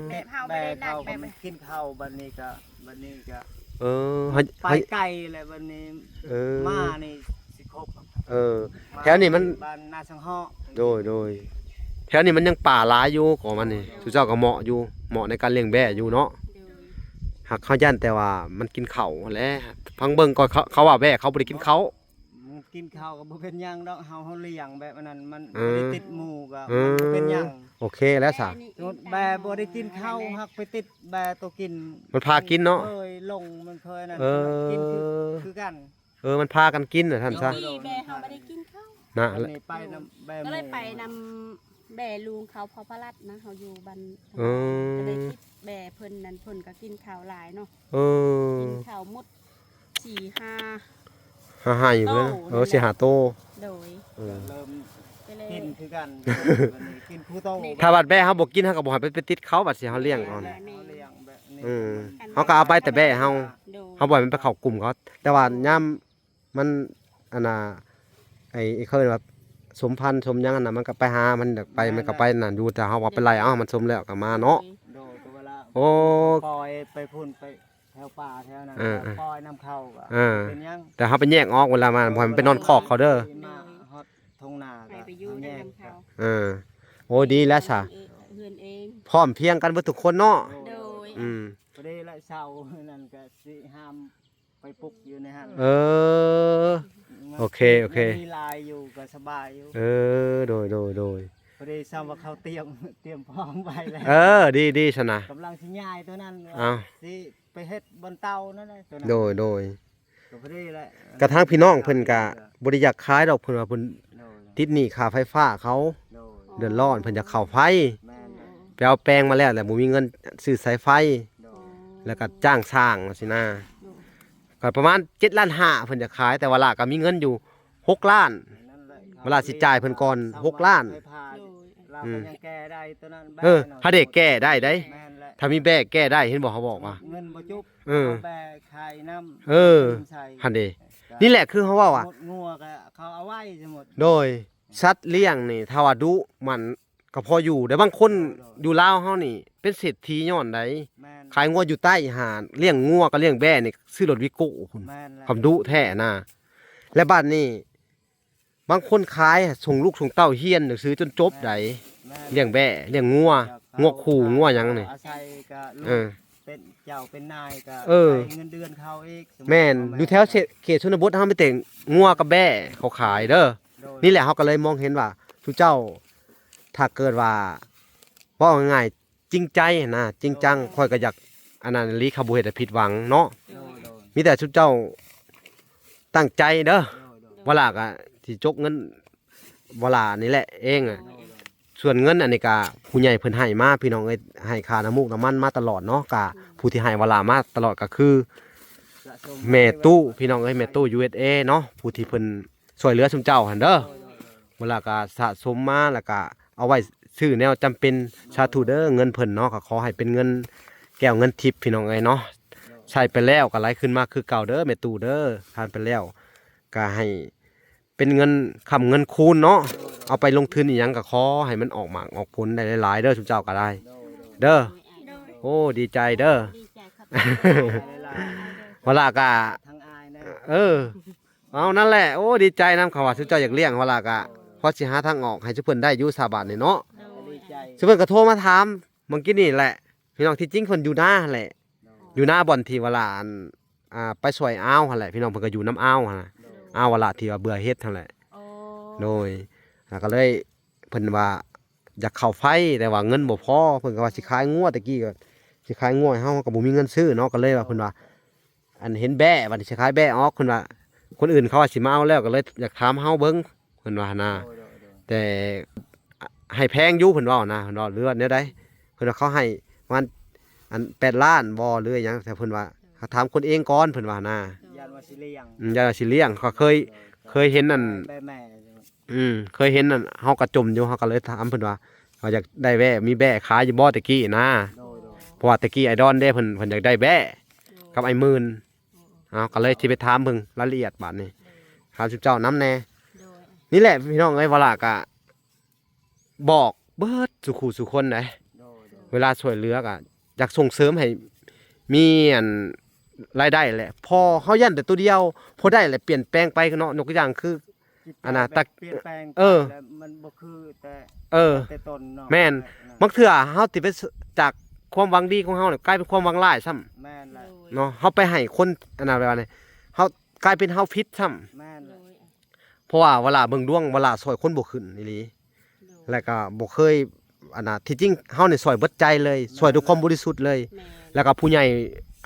ເອີ ແບບເຮົາບໍ່ໄດ້ນັດແບບ ແບບເຂົາກໍມັນກິນເຂົ້າ ບັດນີ້ກະ ບັດນີ້ກະ ເອີ ໄປໄກແລ້ວບັດນີ້ ເອີ ມານີ້ຊິຄົບ ເອີ ມາແຖວນີ້ມັນ ບ້ານນາສັງເຫາະ. ໂດຍ ໂດຍ ແຖວນີ້ມັນຍັງປ່າຫຼາຍຢູ່ ກໍມັນນີ້ ໂດຍ ຊຸມເຈົ້າກໍເໝາະຢູ່ ເໝາະໃນການລ້ຽງແບ້ຢູ່ເນາະ. ໂດຍ ຫາກເຮົາຢ້ານແຕ່ວ່າມັນກິນເຂົ້າຫັ້ນແຫຼະ ຟັງເບິ່ງກໍເຂົາ ເຂົາວ່າແບ້ເຂົາບໍ່ໄດ້ກິນເຂົ້າ. ມັນກິນເຂົ້າກໍບໍ່ເປັນຫຍັງດອກ ເຮົາ ເຮົາລ້ຽງແບບອັນນັ້ນ ມັນ ເອີ ບໍ່ໄດ້ຕິດໝູ່ກໍ ເອີ ມັນບໍ່ເປັນຫຍັງ ໂອເຄແລ້ວຊະ. ສົມມຸດແບ້ບໍ່ໄດ້ກິນເຂົ້າ ຫາກໄປຕິດແບ້ໂຕກິນ ມັນພາກິນເນາະ. ເຄີຍລົງ ມັນເຄີຍນັ້ນ ເອີ ກິນຄື ຄືກັນ. ເອີ ມັນພາກັນກິນນະ ທ່ານຊະ. ໂດຍ ແບ້ເຮົາບໍ່ໄດ້ກິນເຂົ້ານະ ອັນນີ້ໄປນຳແບ້ ກໍເລີຍໄປນຳແບ້ລຸງເຂົາ ພໍ່ພະລັດນະ ເຮົາຢູ່ບ້ານ. ເອີ ກໍເລີຍຕິດແບ້ເພິ່ນນັ້ນ ເພິ່ນກໍກິນເຂົ້າຫຼາຍເນາະ. ເອີ ກິນເຂົ້າໝົດສີ່ຫ້າ ຫ້າໄຮ່ພຸ້ນແຫຼະ. ໂຕ ເອີ ສີ່ຫ້າໂຕ. ໂດຍ ເອີ ເລີ່ມກິນຄືກັນ ກິນຄູ່ໂຕ. ຖ້າບັດແບ້ເຮົາບໍ່ກິນ ເຮົາກໍບໍ່ໃຫ້ໄປ ໄປຕິດເຂົາ ບັດຊິເຮົາລ້ຽງເອົາ ແມ່ນໆ ເຮົາລ້ຽງແບບນີ້. ເອີ ເຮົາກໍເອົາໄປແຕ່ແບ້ເຮົາ ໂດຍ ເຮົາບໍ່ໃຫ້ມັນໄປເຂົ້າກຸ່ມເຂົາ. ແຕ່ວ່າຍາມ ມັນ ອັນນ່າ ໄອ້ ເຂົາເອີ້ນວ່າສົມພັນສົມຫຍັງຫັ້ນນະ ມັນກໍໄປຫາ ມັນຢາກໄປ ມັນກໍໄປນັ້ນຢູ່ ແຕ່ເຮົາວ່າໄປໄລ່ເອົາ ມັນສົມແລ້ວກໍມາເນາະ. ໂດຍ ກໍເວລາ ໂອ້ ປ່ອຍໄປພຸ້ນ ໄປແຖວປ່າແຖວນັ້ນ ເອີ ກໍປ່ອຍນຳເຂົາກໍ ເອີ ເປັນຫຍັງ ແຕ່ເຮົາໄປແຍກອອກເວລາມາ ບໍ່ໃຫ້ມັນໄປນອນຄອກເຂົາເດີ. ມາຮອດທົ່ງນາ ໃຫ້ໄປຢູ່ນຳເຂົາ. ເອີ ໂອ້ ດີແລ້ວຊະ ເຮືອນເອງ ພ້ອມພຽງກັນເບິດທຸກຄົນເນາະ. ໂດຍ ອືມ ພໍດີລະເຊົານັ້ນກໍຊິຫ້າມ ໄປປຸກຢູ່ໃນຫັ້ນ. ເອີ ໂອເຄ ໂອເຄ ມີຫຼາຍຢູ່ກໍສະບາຍຢູ່. ເອີ ໂດຍ ໂດຍ ໂດຍ ພໍດີຊ້ຳວ່າເຂົາຕຽມ ຕຽມພ້ອມໄວ້ແລ້ວ. ເອີ ດີ ດີຊັ້ນນະ ກຳລັງຊິຍ້າຍໂຕນັ້ນ ເອົາ ຊິໄປເຮັດບ່ອນເຕົານັ້ນແຫຼະ ໂຕນັ້ນ. ໂດຍ ໂດຍ ກໍພໍດີແຫຼະ ກະທາງພີ່ນ້ອງເພິ່ນກະບໍ່ໄດ້ຢາກຂາຍດອກ ເພິ່ນວ່າເພິ່ນ ໂດຍ ຕິດໜີ້ຄ່າໄຟຟ້າເຂົາ. ໂດຍ ເດືອດຮ້ອນ ເພິ່ນຢາກເຂົ້າໄຟ. ແມ່ນ ໄປເອົາແປງມາແລ້ວ ແລ້ວບໍ່ມີເງິນຊື້ສາຍໄຟ. ໂດຍ ແລ້ວກໍຈ້າງຊ່າງວ່າຊີ້ນະ. ໂດຍ ກໍປະມານເຈັດລ້ານຫ້າ ເພິ່ນຈະຂາຍ ແຕ່ວ່າຫຼ້າກໍມີເງິນຢູ່ຫົກລ້ານ. ນັ້ນແຫຼະ ເວລາຊິຈ່າຍເພິ່ນກ່ອນຫົກລ້ານ. ໂດຍ ລາວກໍຍັງແກ້ໄດ້ໂຕນັ້ນ. ເອີ ຫາເດ້ແກ້ໄດ້ເດ້. ແມ່ນແຫຼະ ຖ້າມີແບ້ແກ້ໄດ້ ເຫັນບໍ່ ເຂົາບອກວ່າເງິນບໍ່ຈຸບ. ເອີ ເອົາແບ້ຂາຍນຳ. ເອີ ຫັ້ນເດ້ ນີ້ແຫຼະ ຄືເຮົາເວົ້າວ່າ ໝົດງົວກໍເຂົາເອົາໄວ້ສະໝົດ. ໂດຍ ສັດລ້ຽງນີ້ ຖ້າວ່າດຸໝັ່ນ ກໍພໍຢູ່ ແຕ່ບາງຄົນ ໂດຍ ຢູ່ລາວເຮົານີ້ເປັນເສດຖີຍ້ອນໃດ. ແມ່ນ ຂາຍງົວຢູ່ໃຕ້ຫາ ລ້ຽງງົວກັບລ້ຽງແບ້ນີ້ ຊື້ລົດວີໂກ້ພຸ້ນ. ແມ່ນແຫຼະ ຄວາມດຸແທ້ນະ. ແລະບາດນີ້ ບາງຄົນຂາຍ ສົ່ງລູກສົ່ງເຕົ້າຮຽນໜັງສືຈົນຈົບໃດ. ແມ່ນ ລ້ຽງແບ້ ລ້ຽງງົວ ງົວຄູ່ ງົວຫຍັງນີ້ ອາໄສກໍລູກ ເອີ ເປັນເຈົ້າເປັນນາຍກໍ ເອີ ໄດ້ເງິນເດືອນເຂົາອີກ. ແມ່ນ ຢູ່ແຖວເຂດຊົນນະບົດເຮົາມີແຕ່ງົວກັບແບ້ເຂົາຂາຍເດີ. ໂດຍ ນີ້ແຫຼະ ເຮົາກໍເລີຍມອງເຫັນວ່າ ຊຸມເຈົ້າ ຖ້າເກີດວ່າ ເວົ້າງ່າຍໆ ຈິງໃຈຫັ້ນນະ ຈິງຈັງ ໂດຍ ຂ້ອຍກໍຢາກ ອັນນັ້ນອີ່ຫຼີ ເຂົາບໍ່ເຮັດໃຫ້ຜິດຫວັງເນາະ. ໂດຍ ໂດຍ ມີແຕ່ຊຸມເຈົ້າຕັ້ງໃຈເດີ. ໂດຍ ໂດຍ ວະລາກໍຊິຈົກເງິນວະລານີ້ແຫຼະເອງ. ໂດຍ ໂດຍ ສ່ວນເງິນອັນນີ້ກະຜູ້ໃຫຍ່ເພິ່ນໃຫ້ມາ ພີ່ນ້ອງເອີຍ ໃຫ້ຄ່ານ້ຳມູກນ້ຳມັນມາຕະຫຼອດເນາະ. ກະຜູ້ທີ່ໃຫ້ວະລາມາຕະຫຼອດກໍຄື ສະສົມ ແມ່ຕູ້ ພີ່ນ້ອງເອີຍ ແມ່ຕູ້ ຢູເອສເອ ເນາະ ຜູ້ທີ່ເພິ່ນຊ່ວຍເຫຼືອຊຸມເຈົ້າຫັ້ນເດີ. ໂດຍ ໂດຍ ໂດຍ ວະລາກະສະສົມມາ ແລ້ວກະເອົາໄວ້ຊື້ແນວຈຳເປັນ. ສາທຸເດີ ເງິນເພິ່ນເນາະ ກໍຂໍໃຫ້ເປັນເງິນແກ້ວເງິນທິບ ພີ່ນ້ອງເອີຍເນາະ. ໂດຍ ໃຊ້ໄປແລ້ວກໍໄຫຼຄືນມາຄືເກົ່າເດີ ແມ່ຕູ້ເດີ. ທານໄປແລ້ວກໍໃຫ້ ເປັນເງິນຄ້ຳເງິນຄູນເນາະ. ໂດຍ ເອົາໄປລົງທຶນອີ່ຫຍັງກໍຂໍໃຫ້ມັນອອກໝາກອອກຜົນໄດ້ຫຼາຍໆເດີ ຊຸມເຈົ້າກໍໄດ້. ໂດຍ ໂດຍ ເດີ. ໂດຍ ໂອ້ ດີໃຈເດີ. ດີໃຈ ຂອບໃຈຫຼາຍໆ. ວະລາກະ ທັງອາຍນະ. ເອີ ເອົາ ນັ້ນແຫຼະ ໂອ້ ດີໃຈນຳ ເຂົາວ່າຊຸມເຈົ້າຢາກລ້ຽງ ວະລາກະ ໂດຍ ພໍຊິຫາທາງອອກໃຫ້ຊຸມເພິ່ນໄດ້ຢູ່ ຊາວບ້ານນີ້ເນາະ. ໂດຍ ດີໃຈ. ຊຸມເພິ່ນກໍໂທມາຖາມ ມື້ກີ້ນີ້ແຫຼະ ພີ່ນ້ອງ ທີ່ຈິງເພິ່ນຢູ່ນາຫັ້ນແຫຼະ. ໂດຍ ຢູ່ນາບ່ອນທີ່ວ່າຫຼານ ອ່າ ໄປຊ່ວຍອາວຫັ້ນແຫຼະ ພີ່ນ້ອງ ເພິ່ນກໍຢູ່ນຳອາວຫັ້ນນະ. ໂດຍ ອາວວ່າລະທີ່ວ່າເບື່ອເຫັດຫັ້ນແຫຼະ. ໂອ້ ໂດຍ ແລ້ວກໍເລີຍ ເພິ່ນວ່າຢາກເຂົ້າໄຟ ແຕ່ວ່າເງິນບໍ່ພໍ ເພິ່ນກໍວ່າຊິຂາຍງົວ ແຕ່ກີ້ກໍຊິຂາຍງົວໃຫ້ເຮົາ ເຮົາກໍບໍ່ມີເງິນຊື້ເນາະ. ກໍເລີຍວ່າ ເພິ່ນວ່າ ອັນເຫັນແບ້ ວ່າຊິຂາຍແບ້ອອກ ເພິ່ນວ່າ ຄົນອື່ນເຂົາວ່າຊິມາເອົາແລ້ວ ກໍເລີຍຢາກຖາມເຮົາເບິ່ງ ເພິ່ນວ່ານະ. ໂດຍ ໂດຍ ໂດຍ. ແຕ່ໃຫ້ແພງຢູ່ ເພິ່ນເວົ້ານະ ເພິ່ນເວົ້າ ຫຼືວ່າແນວໃດ ເພິ່ນວ່າເຂົາໃຫ້ປະມານ ອັນ ແປດລ້ານບໍ່ ຫຼືຫຍັງ ແຕ່ເພິ່ນວ່າ ຖ້າຖາມຄົນເອງກ່ອນ ເພິ່ນວ່ານະ. ໂດຍ ຢ້ານວ່າຊິລ້ຽງ ອືມ ຢ້ານວ່າຊິລ້ຽງ ເຂົາເຄີຍ ໂດຍ ເຄີຍເຫັນອັນ ແມ່ ອືມ ເຄີຍເຫັນອັນ ເຮົາກໍຈົ່ມຢູ່ ເຮົາກໍເລີຍຖາມເພິ່ນວ່າ ວ່າຢາກໄດ້ແບ້ ມີແບ້ຂາຍຢູ່ບໍ່ແຕ່ກີ້ນະ. ໂດຍ ໂດຍ. ພາະວ່າແຕ່ກີ້ອ້າຍດອນເດ້ ເພິ່ນ ເພິ່ນຢາກໄດ້ແບ້ກັບອ້າຍໝື່ນ. ເອົາ ກໍເລີຍຊິໄປຖາມເບິ່ງລາຍລະອຽດບາດນີ້ ໂດຍ ຖາມຊຸມເຈົ້ານຳແດ່. ໂດຍ ນີ້ແຫຼະພີ່ນ້ອງເອີຍ ວາລາກະບອກເບິດສູ່ຄູ່ສູ່ຄົນເດ້ ໂດຍ ໂດຍ ເວລາຊ່ວຍເຫຼືອກະຢາກສົ່ງເສີມໃຫ້ມີອັນລາຍໄດ້ແຫຼະ ພໍເຮົາຢ້ານແຕ່ໂຕດຽວ ພໍໄດ້ແຫຼະປ່ຽນແປງໄປເນາະ. ຍົກຕົວຢ່າງຄື ອັນນ່າ ແບບ ຕັກ ປ່ຽນແປງ ເອີ ໄປແລ້ວມັນບໍ່ຄືແຕ່ ເອີ ແຕ່ຕົ້ນເນາະ ແມ່ນ ແມ່ນ ບາງເທື່ອເຮົາຊິໄປ ຈາກຄວາມຫວັງດີຂອງເຮົານີ້ ກາຍເປັນຄວາມຫວັງຮ້າຍຊ້ຳ ແມ່ນແຫຼະ ໂດຍ ເນາະ ເຮົາໄປໃຫ້ຄົນ ອັນນ່າ ແບບວ່ານີ້ ເຮົາກາຍເປັນເຮົາຜິດຊ້ຳ ແມ່ນແຫຼະ ໂດຍ ເພາະວ່າວາລາເບິ່ງດວງ ວາລາຊ່ອຍຄົນບໍ່ຂຶ້ນອີ່ຫຼີ ໂດຍ ແລ້ວກໍບໍ່ເຄີຍ ອັນນ່າ ທີ່ຈິງເຮົານີ້ຊ່ອຍເບິດໃຈເລີຍ ແມ່ນ ຊ່ອຍດ້ວຍຄວາມບໍລິສຸດເລີຍ ແມ່ນ ແລ້ວກໍຜູ້ໃຫຍ່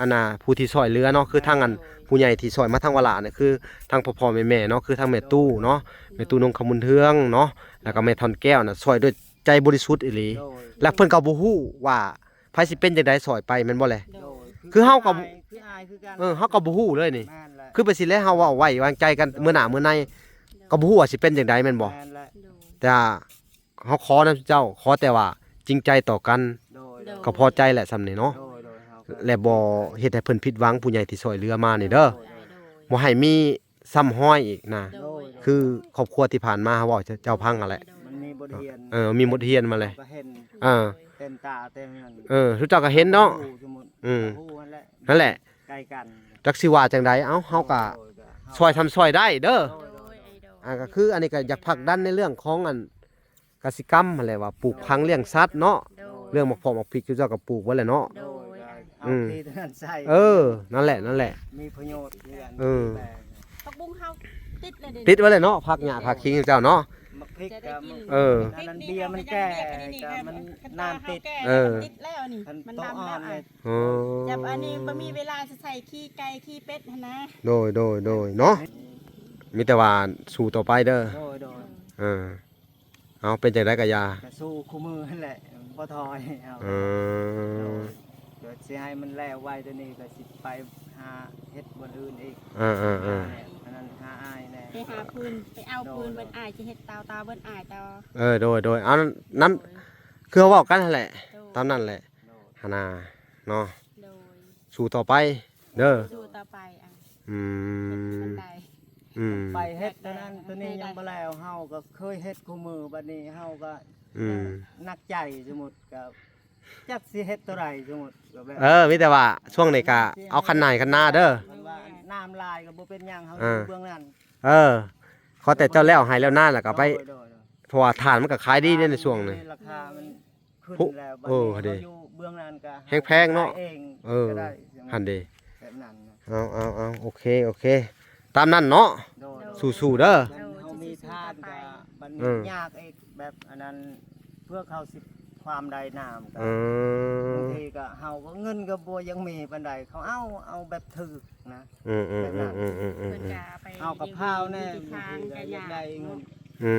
ອັນນ່າ ຜູ້ທີ່ຊ່ອຍເຫຼືອເນາະ ຄືທາງອັນ ໂດຍ ຜູ້ໃຫຍ່ທີ່ຊ່ອຍມາທາງວາລານີ້ ຄືທາງພໍ່ໆແມ່ໆເນາະ ຄືທາງແມ່ຕູ້ເນາະ ໂດຍ ແມ່ຕູ້ນົງຄຳບຸນເຮືອງເນາະ ໂດຍ ແລ້ວກໍແມ່ທ່ອນແກ້ວນະ ຊ່ອຍດ້ວຍໃຈບໍລິສຸດອີ່ຫຼີ ໂດຍ ແລ້ວເພິ່ນກໍບໍ່ຮູ້ວ່າໃຜຊິເປັນຈັ່ງໃດ ຊ່ອຍໄປແມ່ນບໍ່ແຫຼະ ໂດຍ ຄືເຮົາກໍ ຄືອາຍ ຄືອາຍຄືກັນ ເອີ ເຮົາກໍບໍ່ຮູ້ເລີຍນີ້ ແມ່ນແຫຼະ ຄືໄປຊີ້ແຫຼະ ເຮົາເວົ້າໄວ້ວາງໃຈກັນ ໂດຍ ມື້ໜ້າມື້ໃນ ໂດຍ ກໍບໍ່ຮູ້ວ່າຊິເປັນຈັ່ງໃດແມ່ນບໍ່ ແມ່ນແຫຼະ ໂດຍ ແຕ່ ເຮົາຂໍນຳເຈົ້າ ຂໍແຕ່ວ່າຈິງໃຈຕໍ່ກັນ ໂດຍ ໂດຍ ກໍພໍໃຈແຫຼະສ່ຳນີ້ເນາະ ໂດຍ ໂດຍ ເຮົາກໍ ແລະ ບໍ່ເຮັດໃຫ້ເພິ່ນຜິດຫວັງ ຜູ້ໃຫຍ່ທີ່ຊ່ອຍເຫຼືອມານີ້ເດີ ໂດຍ ໂດຍ ບໍ່ໃຫ້ມີຊ້ຳຮອຍອີກນະ ໂດຍ ໂດຍ ຄືຄອບຄົວທີ່ຜ່ານມາ ເຮົາເວົ້າໃຫ້ເຈົ້າຟັງຫັ້ນແຫຼະ ໂດຍ ມັນມີບົດຮຽນ ເອີ ມີບົດຮຽນມາແລ້ວ ເຮົາກໍເຫັນ ເອີ ເຕັມຕາເຕັມນັ້ນ ເອີ ຊຸມເຈົ້າກໍເຫັນເນາະ ຮູ້ ສົມມຸດ ອືມ ກໍຮູ້ຫັ້ນແຫຼະ ນັ້ນແຫຼະ ໃກ້ກັນ ຈັກຊິວ່າຈັ່ງໃດ ເອົ້າ ເຮົາກໍ ໂດຍ ໂດຍ ກໍເຮົາ ຊ່ອຍສ່ຳຊ່ອຍໄດ້ເດີ ໂດຍ ໂດຍ ໂດຍ ອ່າ ກໍຄືອັນນີ້ກໍຢາກຜັກດັນໃນເລື່ອງຂອງອັນ ກະສິກຳຫັ້ນແຫຼະ ວ່າປູກຝັງລ້ຽງສັດເນາະ ໂດຍ ເລື່ອງໝາກເຜາະໝາກພິກ ເຈົ້າກໍປູກໄວ້ແຫຼະເນາະ ໂດຍ ອືມ ເອົາທີ່ຕົວນັ້ນໃສ່ ເອີ ນັ້ນແຫຼະ ນັ້ນແຫຼະ ມີປະໂຫຍດຄືກັນ ເອີ ຜັກບຸ້ງເຮົາຕິດແລ້ວເດ ຕິດໄວ້ແລ້ວເນາະ ຜັກຫຍ້າຜັກຄີງເຈົ້າເນາະ ໝາກພິກກໍ ເອີ ອັນນັ້ນເບ້ຍມັນແກ່ ກໍມັນນານຕິດ ເອີ ຕິດແລ້ວນີ້ ມັນໂຕອ່ອນແລ້ວ ເອີ ຈັບອັນນີ້ບໍ່ມີເວລາຊິໃສ່ຂີ້ໄກ່ຂີ້ເປັດຫັ້ນນະ ໂດຍ ໂດຍ ໂດຍ ເນາະ ມີແຕ່ວ່າສູ້ຕໍ່ໄປເດີ ໂດຍ ໂດຍ ເອີ ເອົາ ເປັນຈັ່ງໃດກໍຢ່າ ກໍສູ້ຄູ່ມື້ຫັ້ນແຫຼະ ບໍ່ຖອຍ ເອົາ ເອີ ໂດຍ ກໍຊິໃຫ້ມັນແລ້ວໄວ ໂຕນີ້ກໍຊິໄປຫາເຮັດບ່ອນອື່ນອີກ ເອີ ເອີ ເອີ ອັນນັ້ນຫາອ້າຍແດ່ ໄປຫາຟືນ ໄປເອົາຟືນ ໂດຍ ເບິ່ງອ້າຍຊິເຮັດເຕົາ ເຕົາເບິ່ງອ້າຍຕໍ່ ເອີ ໂດຍ ໂດຍ ເອົານຳ ໂດຍ ຄືເຮົາເວົ້າກັນຫັ້ນແຫຼະ ໂດຍ ຕາມນັ້ນແຫຼະ ໂດຍ ຫັ້ນນະ ເນາະ ໂດຍ ສູ້ຕໍ່ໄປເດີ ສູ້ຕໍ່ໄປ ອ່ະ ອືມ ເຮັດໄປ ອືມ ໄປເຮັດໂຕນັ້ນໂຕນີ້ຍັງບໍ່ແລ້ວ ເຮົາກໍເຄີຍເຮັດຄູ່ມື້ ບັດນີ້ເຮົາກໍ ອືມ ໜັກໃຈ ສົມມຸດກໍຈັກຊິເຮັດໂຕໃດ ສົມມຸດກໍແບບ ເອີ ມີແຕ່ວ່າຊ່ວງນີ້ກໍເອົາຄັນນາຄັນນາເດີ ຄັນວ່ານ້ຳຫຼາຍກໍບໍ່ເປັນຫຍັງ ເຮົາ ອ່າ ຢູ່ເບື້ອງນັ້ນ ເອີ ຂໍແຕ່ເຈົ້າແລ້ວໄຮ່ແລ້ວນາ ແລ້ວກໍໄປ ໂດຍ ໂດຍ ໂດຍ ເພາະວ່າຖ່ານມັນກໍຂາຍດີເດ້ໃນຊ່ວງນີ້ ລາຄາມັນຂຶ້ນແລ້ວ ໂອ້ ບັດນີ້ເຮົາຢູ່ເບື້ອງນັ້ນກໍ ແຮງແພງເນາະ ຂາຍເອງ ເອີ ກໍໄດ້ ຫັ້ນເດ ແບບນັ້ນນະ ເອົາ ເອົາ ເອົາ ໂອເຄ ໂອເຄ ຕາມນັ້ນເນາະ ໂດຍ ໂດຍ ສູ້ໆເດີ ຄັນເຮົາມີທານກໍ ບັດນີ້ ເອີ ຍາກອີກ ແບບອັນນັ້ນ ເພື່ອເຂົາຊິຄວາມໄດ້ນ້ຳກໍ ເອີ ບາງທີກໍເຮົາກໍເງິນກໍບໍ່ຍັງມີປານໃດ ເຂົາເອົາ ເອົາແບບຖືກນະ ອືມ ແບບນັ້ນ ອືມ ເພິ່ນກໍໄປ ເຮົາກໍພາວແດ່ ຢູ່ທີ່ທາງກໍຍາກ ບາງທີກໍຢາກໄດ້ເງິນ ເນາະ ອື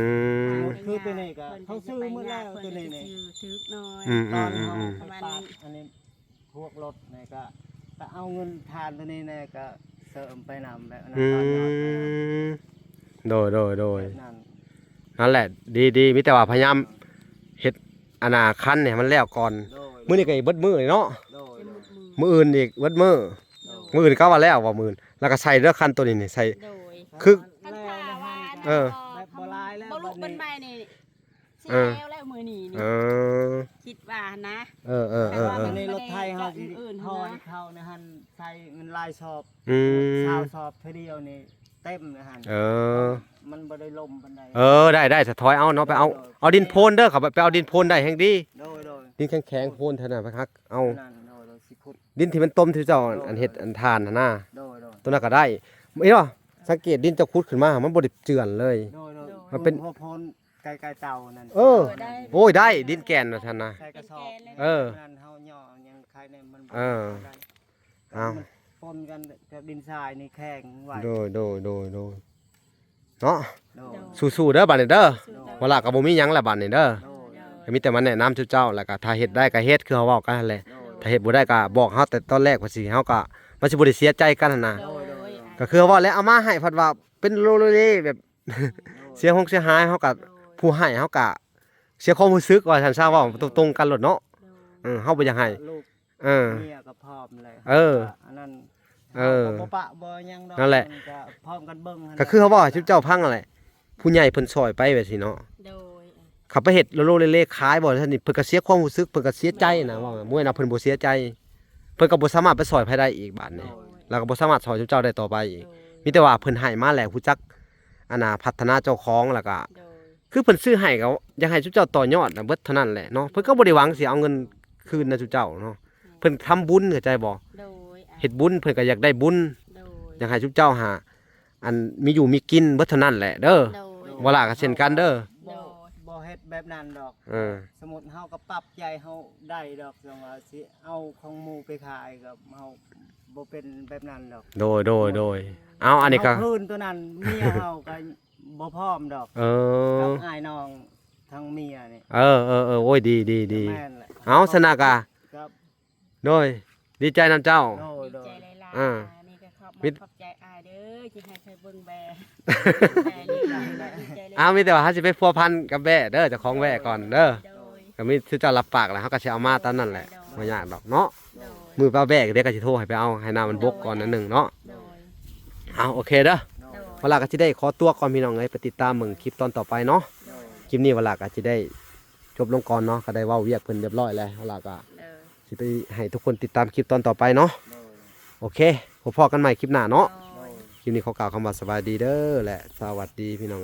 ມ ຄືໂຕນີ້ກໍເຂົາຊື້ໝົດແລ້ວ ໂຕນີ້ນີ້ ເພິ່ນກໍຊິຊື້ຖືກໜ້ອຍ ອືມ ຕອນເຮົາ ອືມ ໄປປາກອັນນີ້ ພວກລົດນີ້ກໍ ກໍເອົາເງິນທານໂຕນີ້ແດ່ກໍເສີມໄປນຳ ແບບນັ້ນ ອືມ ຕອນຍອດໄປນຳ ໂດຍ ໂດຍ ໂດຍ ແບບນັ້ນ ນັ້ນແຫຼະ ດີ ດີ ມີແຕ່ວ່າພະຍາຍາມເຮັດ ອັນນ່າ ຄັນນີ້ໃຫ້ມັນແລ້ວກ່ອນ ໂດຍ ມື້ນີ້ກໍອີກເບິດມື້ເນາະ ໂດຍ ໂດຍ ມື້ອື່ນອີກເບິດມື້ ໂດຍ ມື້ອື່ນກໍວ່າແລ້ວ ວ່າມື້ອື່ນ ແລ້ວກໍໃສ່ເດີ ຄັນໂຕນີ້ນີ້ໃສ່ ໂດຍ ຄື ຄັນຖ້າວ່າ ເອີ ແບບບໍ່ຫຼາຍແລ້ວ ບໍ່ລຸ ບັດນີ້ ມັນໃໝ່ນີ້ ຊິ ເອີ ແລ້ວ ແລ້ວມື້ນີ້ນີ້ ເອີ ຄິດວ່າຫັ້ນນະ ເອີ ເອີ ເອີ ແຕ່ວ່າມັນ ນີ້ລົດໄຖເຮົາຊິ ອື່ນໆ ຖອຍ ຫັ້ນນະ ເຂົ້າໃນຫັ້ນ ໃສ່ມັນຫຼາຍຊອບ ອືມ ຊາວຊອບເທື່ອດຽວນີ້ເຕັມນະຫັ້ນ ເອີ ມັນບໍ່ໄດ້ລົມປານໃດ ເອີ ໄດ້ ໄດ້ ສະຖອຍເອົາເນາະ ໄປເອົາ ໂດຍ ເອົາດິນໂພນເດີ ເຂົາໄປ ໄປເອົາດິນໂພນໄດ້ແຮງດີ ໂດຍ ໂດຍ ດິນແຂງໆ ໂພນເທົ່ານັ້ນ ໄປຮັກເອົາ ນັ້ນ ໂດຍ ໂດຍ ຊິຂຸດ ດິນທີ່ມັນຕົມທີ່ເຈົ້າ ໂດຍ ອັນເຮັດອັນທານຫັ້ນນະ ໂດຍ ໂດຍ ໂຕນັ້ນກໍໄດ້ ເຫັນບໍ່ ສັງເກດດິນເຈົ້າຂຸດຂຶ້ນມາ ມັນບໍ່ໄດ້ເຈື່ອນເລີຍ ໂດຍ ໂດຍ ມັນເປັນ ໂພນ ໃກ້ໆ ເຕົານັ້ນ ເອີ ເອີ ໄດ້ ໂອ້ຍ ໄດ້ ດິນແກ່ນວ່າຊັ້ນນະ ໃສ່ກະສອບ ເອີ ນັ້ນເຮົາຍໍ່ຍັງໄຄແນ່ ມັນ ເອີ ບໍ່ໄດ້ ເອົາ ມັນປົນກັນກັບດິນຊາຍນີ້ແຂງໄວ ໂດຍ ໂດຍ ໂດຍ ໂດຍ ເນາະ ໂດຍ ສູ້ໆ ເດີ ບາດນີ້ເດີ ໂດຍ ວາລະກໍບໍ່ມີຫຍັງລະບາດນີ້ເດີ ໂດຍ ກໍມີແຕ່ມາແນະນຳສູ່ເຈົ້າ ແລ້ວກໍຖ້າເຮັດໄດ້ກໍເຮັດ ຄືເຮົາເວົ້າກັນຫັ້ນແຫຼະ ໂດຍ ຖ້າເຮັດບໍ່ໄດ້ກໍບອກເຮົາແຕ່ຕອນແລກວ່າຊິ ເຮົາກໍ ມັນຊິບໍ່ໄດ້ເສຍໃຈກັນຫັ້ນນະ ໂດຍ ໂດຍ ກໍຄືເຮົາເວົ້າແຫຼະ ເອົາມາໃຫ້ ພັດວ່າເປັນໂລເລ ແບບ ໂດຍ ເສຍຫົງເສຍຫາຍ ເຮົາກໍ ໂດຍ ຜູ້ໃຫ້ເຮົາກໍເສຍຄວາມຮູ້ສຶກ ວ່າຊັ້ນຊະ ເວົ້າ ໂດຍ ຕົງໆ ກັນໂລດເນາະ ໂດຍ ເອີ ເຮົາບໍ່ຢາກໃຫ້ ລູກ ເອີ ເມຍກໍພ້ອມແລ້ວ ເອີ ອັນນັ້ນ ເອີ ເຮົາກໍບໍ່ປະບໍ່ຫຍັງດອກ ນັ້ນແຫຼະ ມັນກໍພ້ອມກັນເບິ່ງຫັ້ນ ກໍຄືເຮົາເວົ້າໃຫ້ຊຸມເຈົ້າຟັງຫັ້ນແຫຼະ ຜູ້ໃຫຍ່ເພິ່ນຊ່ອຍໄປແບບຊີ້ເນາະ ໂດຍ ເຂົາໄປເຮັດໂລໆເລໆຂາຍບໍ່ ຊັ້ນນີ້ ເພິ່ນກໍເສຍຄວາມຮູ້ສຶກ ເພິ່ນກໍເສຍໃຈນະ ໂດຍ ເວົ້າງ່າຍໆ ບໍ່ແມ່ນວ່າເພິ່ນບໍ່ເສຍໃຈ ເພິ່ນກໍບໍ່ສາມາດໄປຊ່ອຍໃຜໄດ້ອີກບາດນີ້ ໂດຍ ແລ້ວກໍບໍ່ສາມາດຊ່ອຍຊຸມເຈົ້າໄດ້ຕໍ່ໄປອີກ ໂດຍ ມີແຕ່ວ່າເພິ່ນໃຫ້ມາແລ້ວຮູ້ຈັກ ອັນນ່າ ພັດທະນາເຈົ້າຂອງ ແລ້ວກໍ ໂດຍ ຄືເພິ່ນຊື້ໃຫ້ກໍຢາກໃຫ້ຊຸມເຈົ້າຕໍ່ຍອດນະ ເບິດເທົ່ານັ້ນແຫຼະເນາະ ເພິ່ນກໍບໍ່ໄດ້ຫວັງຊິເອົາເງິນຄືນນະຊຸມເຈົ້າເນາະ ເພິ່ນທຳບຸນ ເຂົ້າໃຈບໍ່ ໂດຍ ເຮັດບຸນເພິ່ນກໍຢາກໄດ້ບຸນ ໂດຍ ຢາກໃຫ້ຊຸມເຈົ້າຫາ ອັນມີຢູ່ມີກິນເບິດເທົ່ານັ້ນແຫຼະເດີ ໂດຍ ວາລາກໍເຊັ່ນກັນເດີ ໂດຍ ບໍ່ເຮັດແບບນັ້ນດອກ ເອີ ສົມມຸດເຮົາກໍປັບໃຈເຮົາໄດ້ດອກ ຈັ່ງວ່າຊິເອົາຂອງໝູ່ໄປຂາຍກໍເຮົາບໍ່ເປັນແບບນັ້ນດອກ ໂດຍ ໂດຍ ໂດຍ ເອົາ ອັນນີ້ກໍ ເຮົາຄືນຕົວນັ້ນ ເມຍເຮົາກໍບໍ່ພ້ອມດອກ ເອີ ກັບອ້າຍນ້ອງທາງເມຍນີ້ ເອີ ເອີ ເອີ ໂອ້ຍ ດີ ດີ ດີ ແມ່ນແຫຼະ ເອົາ ຊັ້ນນະກະ ກໍ ໂດຍ ດີໃຈນຳເຈົ້າ ໂດຍ ໂດຍ ດີໃຈຫຼາຍໆ ອ່າ ນີ້ກໍຂອບ ມີ ຂອບໃຈອ້າຍເດີ ທີ່ໃຫ້ຂ້ອຍເບິ່ງແບ້ ດີໃຈຫຼາຍໆ ດີໃຈຫຼາຍໆ ອ້າວ ມີແຕ່ວ່າເຮົາຊິໄປພົວພັນກັບແບ້ເດີ ເຈົ້າຂອງແບ້ກ່ອນເດີ ໂດຍ ກໍມີຄືເຈົ້າຮັບປາກແລ້ວ ເຮົາກໍຊິເອົາມາຕາມນັ້ນແຫຼະ ໂດຍ ບໍ່ຍາກດອກເນາະ ໂດຍ ມື້ໄປເອົາແບ້ເດ້ກໍຊິໂທໃຫ້ໄປເອົາ ໃຫ້ນ້ຳມັນບົກກ່ອນໜ້ອຍໜຶ່ງເນາະ ໂດຍ ເອົາ ໂອເຄເດີ ໂດຍ ວາລາກໍຊິໄດ້ຂໍຕົວກ່ອນ ພີ່ນ້ອງເອີຍ ໄປຕິດຕາມເບິ່ງຄລິບຕອນຕໍ່ໄປເນາະ ໂດຍ ຄລິບນີ້ວາລາກໍຊິໄດ້ ຈົບລົງກ່ອນເນາະ ກໍໄດ້ເວົ້າວຽກເພິ່ນຮຽບຮ້ອຍແລ້ວ ແລ້ວກໍ ເອີ ຊິໄປໃຫ້ທຸກຄົນຕິດຕາມຄລິບຕອນຕໍ່ໄປເນາະ ໂດຍ ໂອເຄ ພົບພໍ້ກັນໃໝ່ຄລິບໜ້າເນາະ ໂດຍ ຄລິບນີ້ຂໍກ່າວຄຳວ່າສະບາຍດີເດີ ແລະ ສະຫວັດດີພີ່ນ້ອງ.